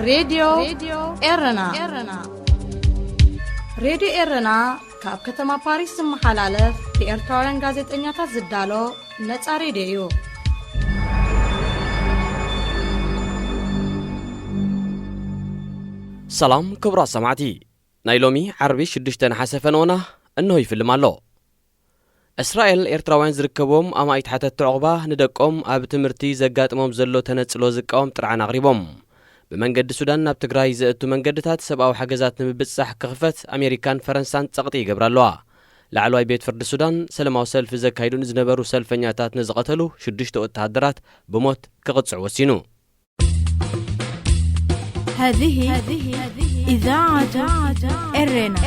ሬድዮ ኤረና። ሬድዮ ኤረና ካብ ከተማ ፓሪስ ዝመሓላለፍ ብኤርትራውያን ጋዜጠኛታት ዝዳሎ ነጻ ሬድዮ እዩ። ሰላም ክቡራት ሰማዕቲ፣ ናይ ሎሚ ዓርቢ ሽዱሽተ ነሓሰ ፈነወና እንሆ ይፍልም ኣሎ። እስራኤል፣ ኤርትራውያን ዝርከብዎም ኣማኢት ሓተትቲ ዑቕባ ንደቆም ኣብ ትምህርቲ ዘጋጥሞም ዘሎ ተነጽሎ ዝቃወም ጥርዓን ኣቕሪቦም። ብመንገዲ ሱዳን ናብ ትግራይ ዘእቱ መንገድታት ሰብኣዊ ሓገዛት ንምብጻሕ ክኽፈት ኣሜሪካን ፈረንሳን ጸቕጢ ይገብራ ኣለዋ። ላዕለዋይ ቤት ፍርዲ ሱዳን፣ ሰላማዊ ሰልፊ ዘካይዱ ንዝነበሩ ሰልፈኛታት ንዝቐተሉ ሽዱሽተ ወተሃደራት ብሞት ክቕጽዕ ወሲኑ። هذه إذاعة إرنا.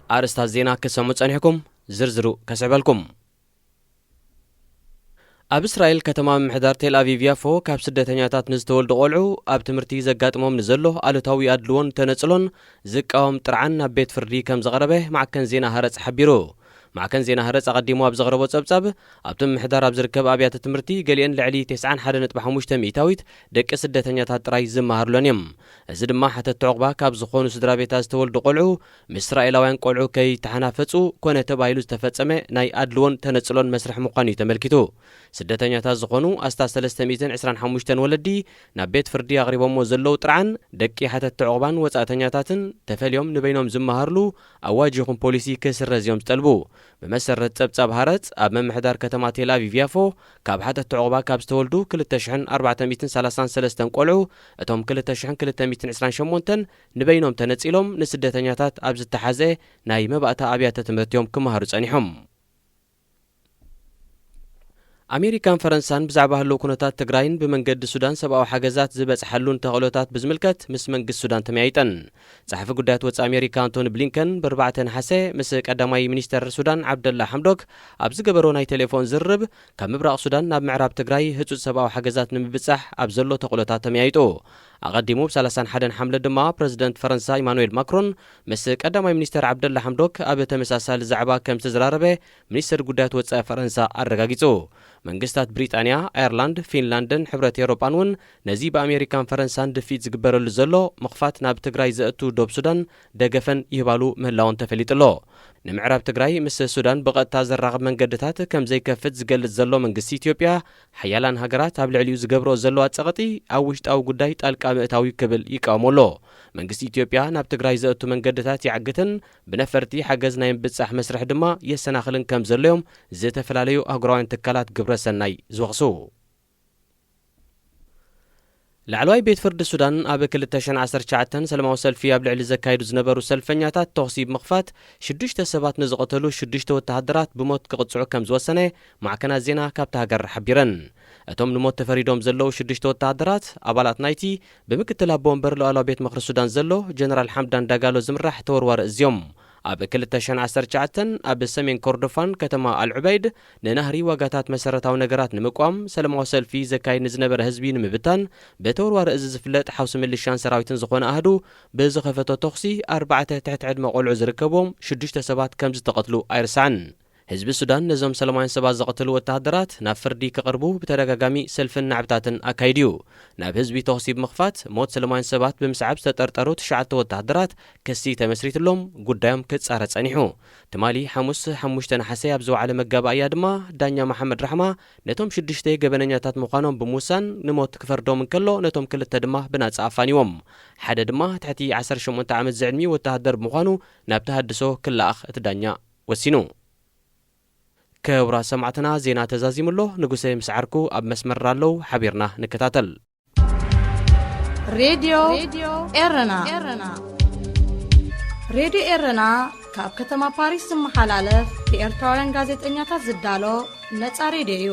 ኣርእስታት ዜና ክትሰምዑ ጸኒሕኩም፣ ዝርዝሩ ከስዕበልኩም። ኣብ እስራኤል ከተማ ምምሕዳር ቴል ኣቪቭ ያፎ ካብ ስደተኛታት ንዝተወልዱ ቆልዑ ኣብ ትምህርቲ ዘጋጥሞም ንዘሎ ኣሉታዊ ኣድልዎን ተነጽሎን ዝቃወም ጥርዓን ናብ ቤት ፍርዲ ከም ዘቕረበ ማዕከን ዜና ሃረጽ ሓቢሩ። ማዕከን ዜና ሃረጽ ኣቐዲሙ ኣብ ዘቕረቦ ጸብጻብ፣ ኣብቲ ምምሕዳር ኣብ ዝርከብ ኣብያተ ትምህርቲ ገሊአን ልዕሊ ተስዓን ሓደን ነጥቢ ሓሙሽተ ሚእታዊት ደቂ ስደተኛታት ጥራይ ዝመሃርሎን እዮም። እዚ ድማ ሓተትቲ ዑቕባ ካብ ዝኾኑ ስድራ ቤታት ዝተወልዱ ቆልዑ ምስ እስራኤላውያን ቆልዑ ከይተሓናፈጹ ኮነ ተባሂሉ ዝተፈጸመ ናይ ኣድልዎን ተነጽሎን መስርሕ ምዃኑ እዩ ተመልኪቱ። ስደተኛታት ዝኾኑ ኣስታት ሰለስተ ሚእትን ዕስራን ሓሙሽተን ወለዲ ናብ ቤት ፍርዲ ኣቕሪቦሞ ዘለዉ ጥርዓን፣ ደቂ ሓተትቲ ዑቕባን ወጻእተኛታትን ተፈልዮም ንበይኖም ዝመሃርሉ ኣዋጅ ይኹን ፖሊሲ ክስረዝ እዮም ዝጠልቡ። ብመሰረት ጸብጻብ ሃረጽ፣ ኣብ ምምሕዳር ከተማ ቴል ኣቪቭ ያፎ ካብ ሓተትቲ ዑቕባ ካብ ዝተወልዱ ክልተ ሽሕን ኣርባዕተ ሚእትን ሰላሳን ሰለስተን ቆልዑ፣ እቶም ክልተ ሽሕን ክልተ ሚእትን ዕስራን ሸሞንተን ንበይኖም ተነጺሎም ንስደተኛታት ኣብ ዝተሓዘ ናይ መባእታ ኣብያተ ትምህርቲ እዮም ክመሃሩ ጸኒሖም። ኣሜሪካን ፈረንሳን ብዛዕባ ህልው ኩነታት ትግራይን ብመንገዲ ሱዳን ሰብኣዊ ሓገዛት ዝበጽሓሉን ተኽእሎታት ብዝምልከት ምስ መንግስቲ ሱዳን ተመያይጠን። ጸሓፊ ጉዳያት ወጻኢ ኣሜሪካ ኣንቶኒ ብሊንከን ብኣርባዕተ ነሓሰ ምስ ቀዳማይ ሚኒስተር ሱዳን ዓብደላ ሓምዶክ ኣብ ዝገበሮ ናይ ቴሌፎን ዝርርብ፣ ካብ ምብራቕ ሱዳን ናብ ምዕራብ ትግራይ ህጹጽ ሰብኣዊ ሓገዛት ንምብጻሕ ኣብ ዘሎ ተኽእሎታት ተመያይጡ። ኣቐዲሙ ብ ሰላሳን ሓደን ሓምለ ድማ ፕረዚደንት ፈረንሳ ኢማኑኤል ማክሮን ምስ ቀዳማይ ሚኒስተር ዓብደላ ሓምዶክ ኣብ ተመሳሳሊ ዛዕባ ከም ዝተዘራረበ ሚኒስተር ጉዳያት ወጻኢ ፈረንሳ ኣረጋጊጹ። መንግስታት ብሪጣንያ፣ ኣየርላንድ፣ ፊንላንድን ሕብረት ኤውሮጳን እውን ነዚ ብኣሜሪካን ፈረንሳን ድፊት ዝግበረሉ ዘሎ ምኽፋት ናብ ትግራይ ዘእቱ ዶብ ሱዳን ደገፈን ይህባሉ ምህላወን ተፈሊጡ ኣሎ። ንምዕራብ ትግራይ ምስ ሱዳን ብቐጥታ ዘራኽብ መንገድታት ከም ዘይከፍት ዝገልጽ ዘሎ መንግስቲ ኢትዮጵያ፣ ሓያላን ሃገራት ኣብ ልዕሊኡ ዝገብርኦ ዘለዋ ጸቕጢ ኣብ ውሽጣዊ ጉዳይ ጣልቃ ምእታው እዩ ክብል ይቃወሞ ኣሎ። መንግስቲ ኢትዮጵያ ናብ ትግራይ ዘእቱ መንገድታት ይዓግትን ብነፈርቲ ሓገዝ ናይ ምብጻሕ መስርሕ ድማ የሰናኽልን ከም ዘሎ እዮም ዝተፈላለዩ ኣህጉራውያን ትካላት ግብረ ሰናይ ዝወቕሱ። ላዕለዋይ ቤት ፍርዲ ሱዳን ኣብ ክልተ ሽሕን ዓሰርተ ትሽዓተን ሰላማዊ ሰልፊ ኣብ ልዕሊ ዘካይዱ ዝነበሩ ሰልፈኛታት ተኹሲ ብምኽፋት ሽዱሽተ ሰባት ንዝቐተሉ ሽዱሽተ ወተሃደራት ብሞት ክቕጽዑ ከም ዝወሰነ ማዕከናት ዜና ካብታ ሃገር ሓቢረን። እቶም ንሞት ተፈሪዶም ዘለዉ ሽዱሽተ ወተሃደራት ኣባላት ናይቲ ብምክትል ኣቦ ወንበር ሉዓላዊ ቤት ምኽሪ ሱዳን ዘሎ ጀነራል ሓምዳን ዳጋሎ ዝምራሕ ተወርዋሪ እዝ እዮም። ኣብ ክልተ ሽሕን ዓሰርተ ትሽዓተን ኣብ ሰሜን ኮርዶፋን ከተማ ኣልዑበይድ ንናህሪ ዋጋታት መሰረታዊ ነገራት ንምቋም ሰላማዊ ሰልፊ ዘካይድ ንዝነበረ ህዝቢ ንምብታን ብተወርዋሪ እዚ ዝፍለጥ ሓውሲ ምልሻን ሰራዊትን ዝኾነ ኣህዱ ብዝኸፈቶ ተኹሲ ኣርባዕተ ትሕቲ ዕድመ ቆልዑ ዝርከብዎም ሽዱሽተ ሰባት ከም ዝተቐትሉ ኣይርሳዕን። ህዝቢ ሱዳን ነዞም ሰላማውያን ሰባት ዝቐተሉ ወተሃደራት ናብ ፍርዲ ክቐርቡ ብተደጋጋሚ ሰልፍን ናዕብታትን ኣካይዱ እዩ። ናብ ህዝቢ ተኹሲ ብምኽፋት ሞት ሰላማውያን ሰባት ብምስዓብ ዝተጠርጠሩ ትሽዓተ ወተሃደራት ክሲ ተመስሪትሎም ጉዳዮም ክጻረ ጸኒሑ። ትማሊ ሓሙስ ሓሙሽተ ነሓሰ ኣብ ዝወዓለ መጋባእያ ድማ ዳኛ መሓመድ ራሕማ ነቶም ሽዱሽተ ገበነኛታት ምዃኖም ብምውሳን ንሞት ክፈርዶም እንከሎ ነቶም ክልተ ድማ ብናጻ ኣፋንዎም። ሓደ ድማ ትሕቲ ዓሰርተ ሸሞንተ ዓመት ዝዕድሚኡ ወተሃደር ብምዃኑ ናብ ተሃድሶ ክለኣኽ እቲ ዳኛ ወሲኑ። ክቡራት ሰማዕትና ዜና ተዛዚሙ ኣሎ። ንጉሰ ምስ ዓርኩ ኣብ መስመር ኣለዉ፣ ሓቢርና ንከታተል። ሬድዮ ኤረና። ሬድዮ ኤረና ካብ ከተማ ፓሪስ ዝመሓላለፍ ብኤርትራውያን ጋዜጠኛታት ዝዳሎ ነጻ ሬድዮ እዩ።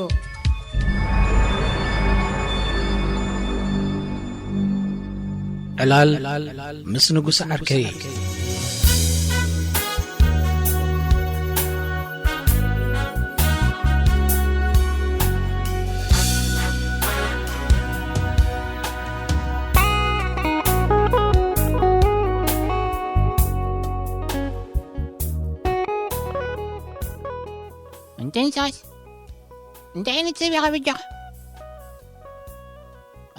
ዕላል ምስ ንጉስ ዓርከይ። እንተ ንሳስ እንታይ ዓይነት ሰብ ኢኻ በጃኻ?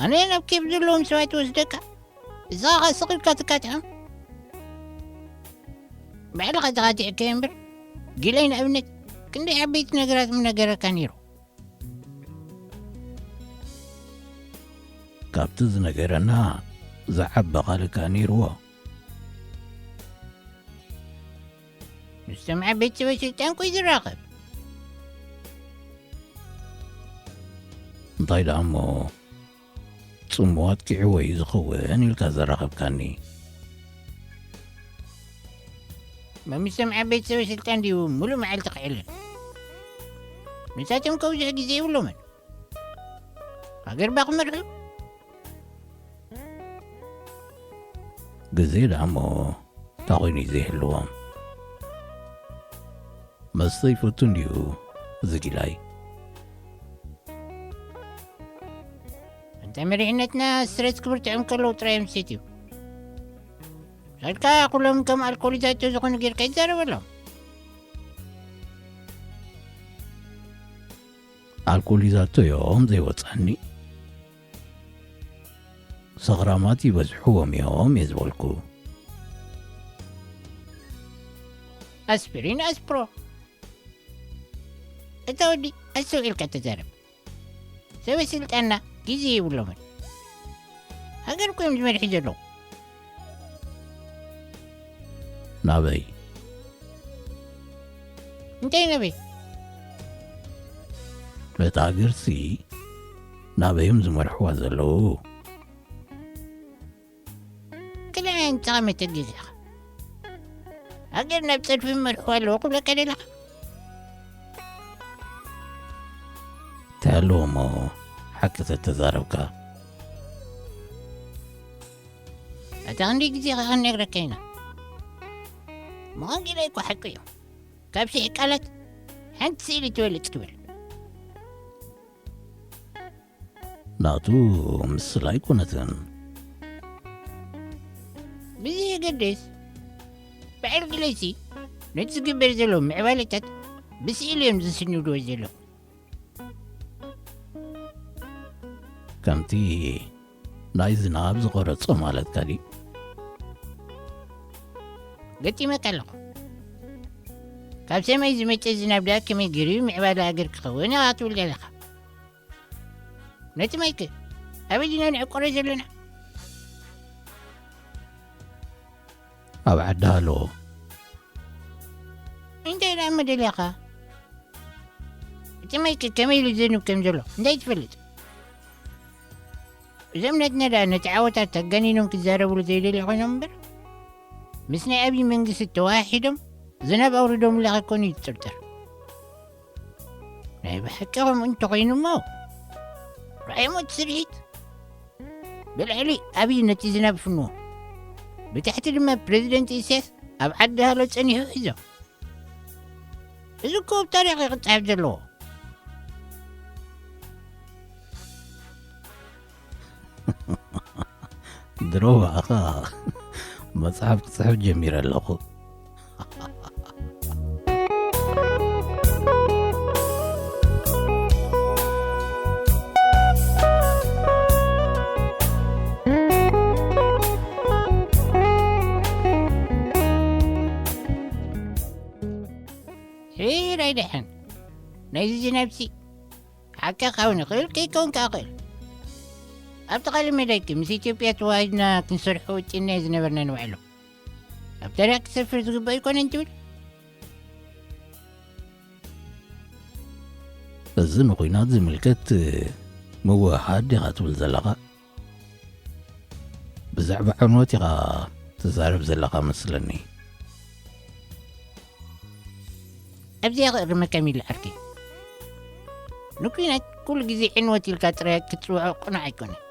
ኣነ ናብ ኬፍ ዘለዎም ሰባት ወስደካ፣ እዛ ኸዓ ስቕ ኢልካ ትካትዖም። ባዕልኻ ተኻቲዕካዮ እምበር፣ ጊላይ ንኣብነት ክንደይ ዓበይቲ ነገራት ምነገረካ ነይሩ። ካብቲ ዝነገረና ዝዓበ ካልእ ከኣ ነይርዎ። ምስቶም ዓበይቲ ሰበ ስልጣን ኮይ ዝራኸብ። እንታይ ደኣ እሞ፣ ጽምዋ ኣጥቂዕዎ እዩ ዝኸውን ኢልካ ዘራኸብካኒ። መምሰም ዓበይቲ ሰበ ስልጣን ድዩ ሙሉእ መዓልቲ ክዕልል? ንሳቶም ከብዝሑ ግዜ የብሎምን። ሃገር ባ ክመርሑ? ግዜ ደኣ እሞ እንታይ ኮይኑ እዩ ዘይህልዎም? መስተ ይፈቱ እንድዩ እዚ ጊላይ። እንተ መሪሕነትና ስትሬት ክብርትዖም ከለዉ ጥራይ እዮም ዝሰትዩ። ሳልካ ኩሎም ከም ኣልኮሊዛቶ ዝኾኑ ጌርካ ይዛረበሎም። ኣልኮሊዛቶ እዮም ዘይወጻኒ። ሰኽራማት ይበዝሕዎም እዮም እየ ዝበልኩ። ኣስፒሪን ኣስፕሮ። እታ ወዲ ኣስተውዒልካ ተዛረብ። ሰበ ስልጣንና ግዜ የብሎምን። ሃገር እኮ እዮም ዝመርሑ ዘለዉ። ናበይ? እንታይ ናበይ? ነታ ሃገርሲ ናበይ እዮም ዝመርሕዋ ዘለዉ? ክልተ ዓይነት ጠቐመ ተጊዝኻ። ሃገር ናብ ጸድፊ መርሕዋ ኣለዎ ክብለካ ደለኻ? እንታይ ኣለዎ እሞ ሓቂ ተተዛረብካ? ኣታ ክንደይ ግዜ ኸዓ ክንነግረካ ኢና። መቐንጌላ እኮ ሓቂ እዩ። ካብ ሽሕ ቃላት ሓንቲ ስእሊ ትበልጽ ትብል። ናቱ ምስላ ኣይኮነትን። ብዘየገድስ፣ በዓል ግለይሲ ነቲ ዝግበር ዘሎ ምዕባለታት ብስእሊ እዮም ዝስንድዎ ዘለዉ። ከምቲ ናይ ዝናብ ዝቖረጾ ማለትካ ድዩ? ገጢመካ ኣለኹ። ካብ ሰማይ ዝመጸ ዝናብ ደኣ ከመይ ገይሩ ምዕባለ ሃገር ክኸውን ኢኻ ትብል ዘለኻ? ነቲ ማይክ ኣበይ ዲና ንዕቆሮ ዘለና? ኣብ ዓዲ ሃሎ። እንታይ ደኣ እሞ ደሊኻ? እቲ ማይክ ከመይ ኢሉ ዘንብ ከም ዘሎ እንታይ ትፈልጥ? እዞም ናትና ደኣ ነቲ ዓወታት ኣጋኒኖም ክዛረብሉ ዘይደልዩ ኮይኖም እምበር፣ ምስ ናይ ኣብዪ መንግስቲ ተወሃሂዶም ዝናብ ኣውሪዶምላ ከይኮኑ እዩ ዝጥርጠር። ናይ ብሓቂ ከምኡ እንተኾይኑ እሞ፣ ርኣይሞ እቲ ስርሒት። ብልዕሊ ኣብዪ ነቲ ዝናብ ይፍንዎ፣ ብታሕቲ ድማ ፕረዚደንት ኢሳያስ ኣብ ዓዲ ሃሎ ጸኒሑ ሒዞ። እዚ እኮ ኣብ ታሪኽ እዩ ክጽሓፍ ዘለዎ። ድሮ ብኣኻ መጽሓፍ ክጽሕፍ ጀሚረ ኣለኹ። ሒር ኣይደሐን ናይዚ ዝናብሲ ሓቂ ክኸውን ይኽእል፣ ከይከውን ከኣ ይኽእል። ኣብቲ ካልእ መዳይኪ ምስ ኢትዮጵያ ተዋሂድና ክንሰርሖ ወጺእናዮ ዝነበርና ንባዕሉ ኣብ ታሪኽ ክሰፍር ዝግብኦ ኣይኮነን ትብል? እዚ ንኹናት ዝምልከት ምውህሃድ ዲኻ ትብል ዘለኻ? ብዛዕባ ዕንወት ኢኻ ትዛረብ ዘለኻ መስለኒ። ኣብዚኣ ክእርመካ ሚሊ ዓርከይ። ንኲናት ኩሉ ግዜ ዕንወት ኢልካ ጥራይ ክትጽውዖ ቅኑዕ ኣይኮነን።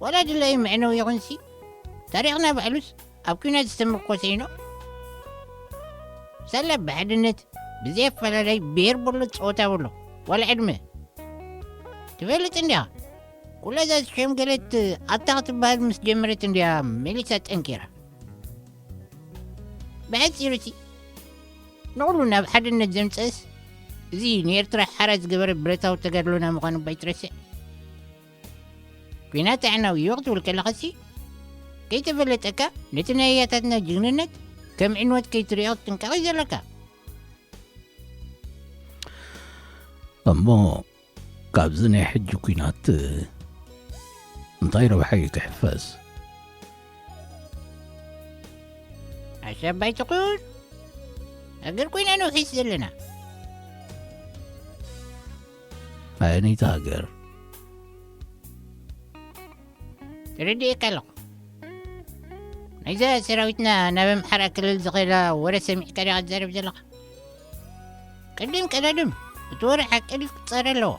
ዋላ ድላዩ መዕነዊ ይኹንሲ፣ ታሪኽና ባዕሉስ ኣብ ኲናት ዝተመርኮሰ ኢኖ። ሳላ ብሓድነት፣ ብዘይ ኣፈላላይ ብሄር በሎ ጸወታ በሎ፣ ዋላ ዕድመ። ትፈልጥ እንዲኻ፣ ኩላ እዛ ዝሸምገለት ኣታ ክትበሃል ምስ ጀመረት እንድያ መሊሳ ጠንኪራ። ብሓጺሩሲ፣ ንኹሉ ናብ ሓድነት ዘምጽእስ፣ እዚ ንኤርትራ ሓራ ዝገበረ ብረታዊ ተጋድሎና ምዃኑ እባ ኣይትረስዕ። ኲናት ኣዕናዊ እዩ ክትብል ከለኻሲ፣ ከይተፈለጠካ ነቲ ናይ ኣያታትና ጅግንነት ከም ዕንወት ከይትርእዮ ክትጥንቀቕ እዩ ዘለካ። እሞ ካብዚ ናይ ሕጂ ኲናት እንታይ ረብሓ እዩ ክሕፈስ? ኣሻባይ ትኹን፣ ሃገር ኮይና ንውሒስ ዘለና። ኣየነይቲ ሃገር? ተረዲኤካ ኣለኹ። ናይዛ ሰራዊትና ናብ ኣምሓራ ክልል ዝኸዳ ወረ ሰሚዕካ ዲኻ ትዛረብ ዘለኻ? ቅድም ቀዳድም እቲ ወረ ሓቂ ድዩ ክጻረ ኣለዎ?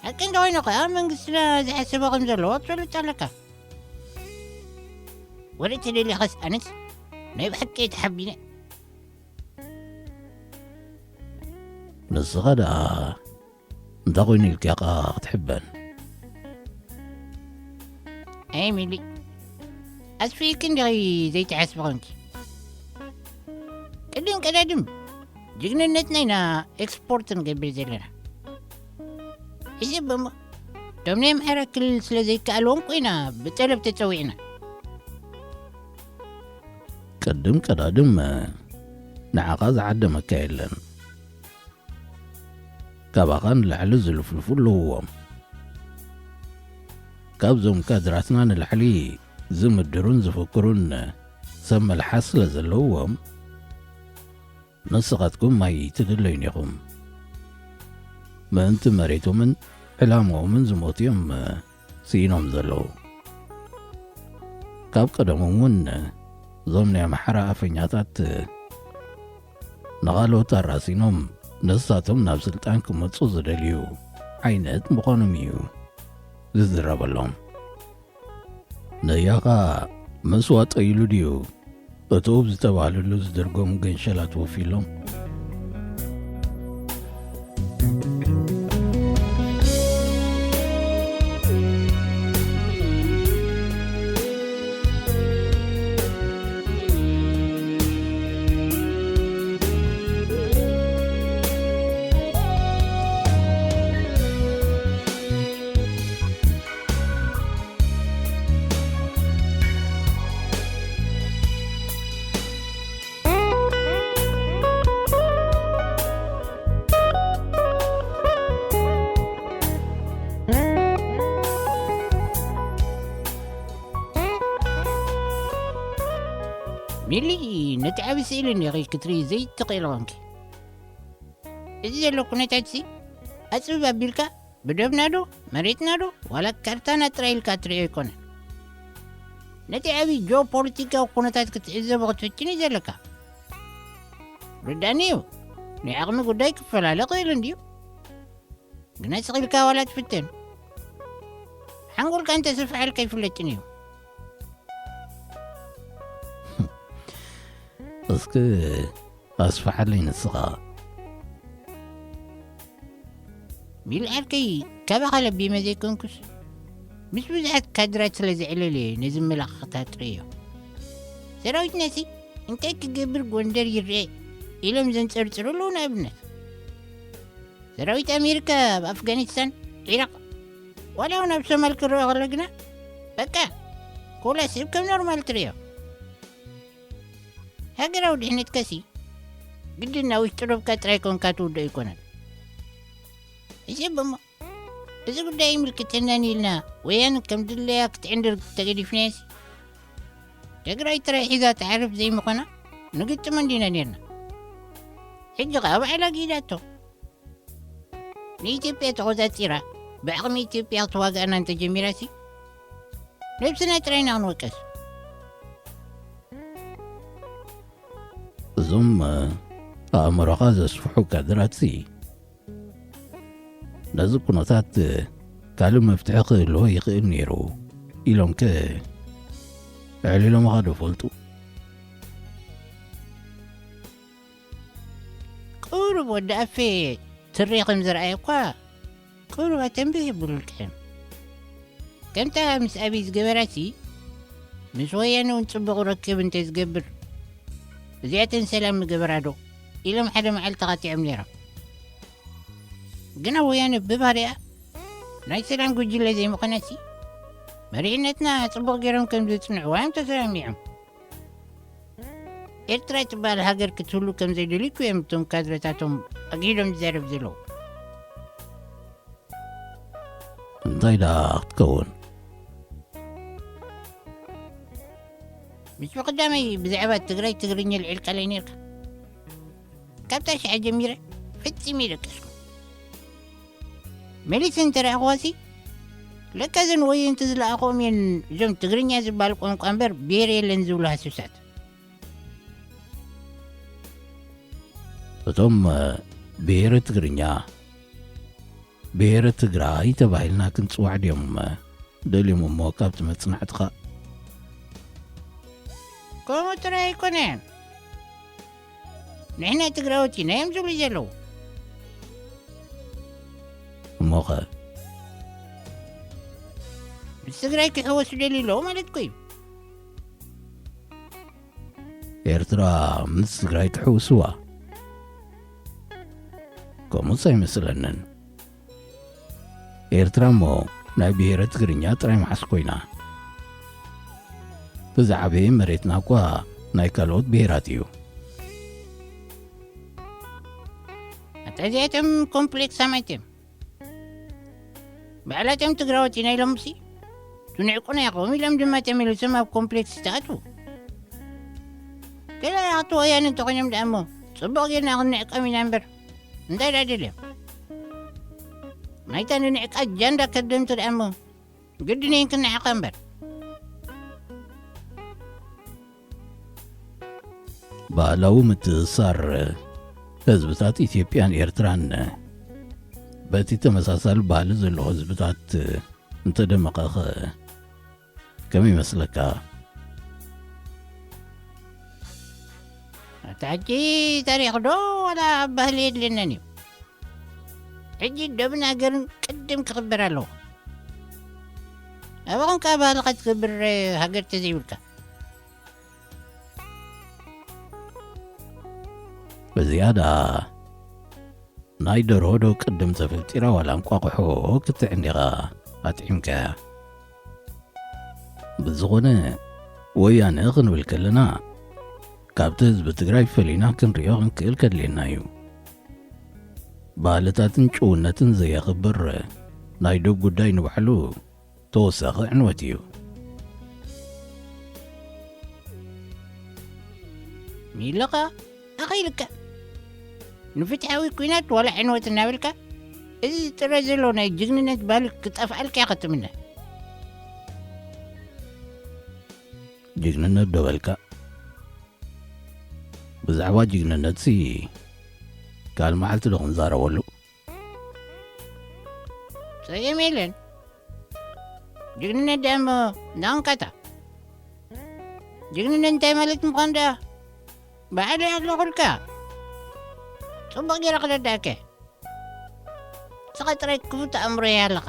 ሓቂ እንተኾይኑ ከኣ መንግስትና ዝሓሰቦ ከም ዘለዎ ትፈልጥ ኣለካ። ወረ ተደሊኻስ ኣነስ ናይ ብሓቂ እየ ተሓቢነ። ንስኻ ደኣ እንታይ ኮይኑ ኢልካ ኢኻ ክትሕበን? ኣይ ሚሊ፣ ኣስፊእኪ እንዲኺ ዘይትሓስቢ ኾንኪ። ቅድም ቀዳድም ጅግንነትና ኢና ኤክስፖርት ንገብር ዘለና። ሕሰብ እሞ፣ እቶም ናይ ኣምሓራ ክልል ስለ ዘይከኣልዎም ኮይና ብጠለብ ተጸዊዕና። ቅድም ቀዳድም ንዓኻ ዝዓደመካ የለን። ካባኻ ንላዕሊ ዝልፍልፉ ኣለውዎም። ካብዞም ካድራትና ንላዕሊ ዝምድሩን ዝፍክሩን ሰብ መልሓስ ስለ ዘለውዎም፣ ንስኻትኩም ማይ ትድለዩን ኢኹም። ምእንቲ መሬቶምን ዕላማኦምን ዝሞቱ እዮም ስኢኖም ዘለዉ። ካብ ቀደሞም እውን እዞም ናይ ኣምሓራ ኣፈኛታት ንኻልኦት ኣራሲኖም ንሳቶም ናብ ስልጣን ክመጹ ዝደልዩ ዓይነት ምዃኖም እዩ ዝዝረበሎም። ነያኻ መስዋጥ ኢሉ ድዩ እቶም ዝተባህልሉ ዝድርጎም ገንሸላት ወፊሎም? ሚሊ፣ ነቲ ዓቢ ስእሊ እንዲኺ ክትርኢ ዘይትኽእሊ ኾንኪ። እዚ ዘሎ ኩነታትሲ ኣጽብብ ኣቢልካ ብደብና ዶ መሬትና ዶ ዋላ ካርታና ጥራይ ኢልካ ትርእዮ ኣይኮነን። ነቲ ዓቢ ጂኦፖለቲካዊ ኩነታት ክትዕዘቦ ክትፍትን እዩ ዘለካ። ርዳኒ እዩ፣ ናይ ዓቕሚ ጉዳይ ክፈላለ ክእል እንድዩ። ግና ስቕ ኢልካ ዋላ ትፍትን፣ ሓንጎልካ እንተስፍሓልካ ኣይፍለጥን እዩ። እስኪ ኣስፍሓለይ ንስኻ። ሚልዓርከይ፣ ካባኻ ለቢመ ዘይኮንኩስ፣ ምስ ብዙሓት ካድራት ስለ ዝዕለል እየ ነዚ መለኻኽታ ጥረዮ። ሰራዊትናሲ እንታይ ክገብር ጎንደር ይርአ ኢሎም ዘንጸርጽሩ ኣለዉ። ንኣብነት፣ ሰራዊት ኣሜሪካ ኣብ ኣፍጋኒስታን፣ ዒራቕ፣ ዋላ እውን ኣብ ሶማል ክረአ ከሎ ግና፣ በቃ፣ ኩላ ሰብ ከም ኖርማል ትርእዮ። ሃገራዊ ድሕነትካሲ ግድን ናብ ውሽጢ ዶብካ ጥራይ ኮንካ ትውድኦ ኣይኮነን። ሕሰብ እሞ፣ እዚ ጉዳይ ይምልክተናን ኢልና ወያነ ከም ድለያ ክትዕንድር ተገዲፍናያሲ፣ ትግራይ ጥራይ ሒዛ ትዓርፍ ዘይምዃና ንግጥሞ እንዲና ኔርና። ሕጂ ኸኣ ባዕላ ጊዳቶ። ንኢትዮጵያ ተቖጻጺራ፣ ብዓቕሚ ኢትዮጵያ ክትዋግኣና እንተጀሚራሲ፣ ነብስና ጥራይ ኢና ክንወቀስ። እዞም ኣእምሮኻ ዘስፍሑ ካድራትሲ፣ ነዚ ኩነታት ካልእ መፍትሒ ክህልዎ ይኽእል ነይሩ ኢሎምከ ኣዕሊሎምኻ ዶ ፈልጡ? ቁሩብ ወዲ ኣፌ ትሪ ከም ዝረኣየ እኳ ቁሩብ ኣተንብህ ይብሉልክን። ከምታ ምስ ኣብይ ዝገበራሲ፣ ምስ ወያነ እውን ጽቡቕ ርክብ እንተ ዝገብር፣ እዚኣተን ሰላም ምገበራ ዶ ኢሎም ሓደ መዓልቲ ተኻቲዖም ነይሮም። ግና ወያነ ብባህሪኣ ናይ ሰላም ጉጅለ ዘይምኾነሲ፣ መሪሕነትና ጽቡቕ ገይሮም ከም ዘጽንዕዋ እዮም ተሰማሚዖም። ኤርትራ ትበሃል ሃገር ክትህሉ ከም ዘይደልዩ እዮም እቶም ካድረታቶም ኣግሂዶም ዝዛረብ ዘለዉ። እንታይ ደኣ ክትከውን? ምስ ብቐዳመይ ብዛዕባ ትግራይ ትግርኛ ልዒልካለይ ነርካ። ካብ ታሽዓ ጀሚረ ፈጺመ ይደቀስኩ። መሊሰ እንተ ረኣኽዋሲ፣ ለካ እዘን ወየንቲ ዝለኣኽኦም እየን እዞም ትግርኛ ዝበሃል ቋንቋ እምበር ብሄር የለን ዝብሉ ሃሱሳት። እቶም፣ እ፣ ብሄረ ትግርኛ፣ ብሄረ ትግራይ ተባሂልና ክንጽዋዕ ድዮም፣ እ፣ ደልዮም እሞ ካብቲ መጽናዕትኻ? ከምኡ ጥራይ ኣይኮነን። ንሕና ትግራዎት ኢና እዮም ዝብሉ ዘለዉ። እሞኸ? ምስ ትግራይ ክሕወሱ ደልዩ ኣለዉ ማለትኩ እዩ። ኤርትራ ምስ ትግራይ ትሕውስዋ? ከምኡስ ኣይመስለንን። ኤርትራ እሞ ናይ ብሄረ ትግርኛ ጥራይ መሓስ ኮይና። እቲ ዝዓበየ መሬትና እኳ ናይ ካልኦት ብሄራት እዩ። ኣታ እዚኣቶም ኮምፕሌክስ ኣማይት እዮም። ባዕላቶም ትግራዎት ኢና ኢሎምሲ፣ ትንዕቁና ኢኹም ኢሎም ድማ ተመሊሶም ኣብ ኮምፕሌክስ ተኣትዉ። ገለ ኣኽቲ ወያነ እንተኾይኖም ደኣ እሞ፣ ጽቡቕ ጌርና ክንንዕቆም ኢና እምበር፣ እንታይ ደኣ ደልዮም? ናይታ ንንዕቃ ጃንዳ ከደምቲ ደኣ እሞ፣ ግድን እየን ክንንዕቐ እምበር። ባህላዊ ምትእስሳር ህዝብታት ኢትዮጵያን ኤርትራን፣ በቲ ተመሳሳሊ ባህሊ ዘለዎ ህዝብታት እንተደመቐኸ፣ ከመይ ይመስለካ? ኣታ ሕጂ ታሪኽ ዶ ዋላ ባህሊ የድልየናን እዩ? ሕጂ ዶብን ሃገርን ቅድም ክኽበር ኣለዎ። ኣባኹም ከኣ ባህልኻ ትኽብር ሃገር ተዘይብልካ። በዚኣ ደኣ ናይ ደርሆ ዶ ቅድም ተፈጢራ ዋላ እንቋቑሖ ክትዕን ዲኻ ኣጥዒምካያ? ብዝኾነ፣ ወያነ ክንብል ከለና፣ ካብቲ ህዝቢ ትግራይ ፈሊና ክንሪኦ ክንክእል ከድልየና እዩ። ባህልታትን ጭውነትን ዘየኽብር ናይ ዶብ ጉዳይ ንባዕሉ ተወሳኺ ዕንወት እዩ። ሚለኻ ኣኸይልካ ንፍትሓዊ ኲናት ዋላ ዕንወት እናበልካ፣ እዚ ዝጥረ ዘሎ ናይ ጅግንነት ባህሊ ክጠፍኣልካ እየ ክትምነ። ጅግንነት ዶ በልካ? ብዛዕባ ጅግንነትሲ ካልእ መዓልቲ ዶ ክንዛረበሉ? ጸገም የለን። ጅግንነት ደኣ እሞ እንዳቐንቀታ። ጅግንነት እንታይ ማለት ምዃኑ ደኣ ባዕለይ ኣለኹልካ። ጽቡቕ ገይረ ክረዳእከ። ንስኻ ጥራይ ክፉት ኣእምሮ እያ ኣለኻ።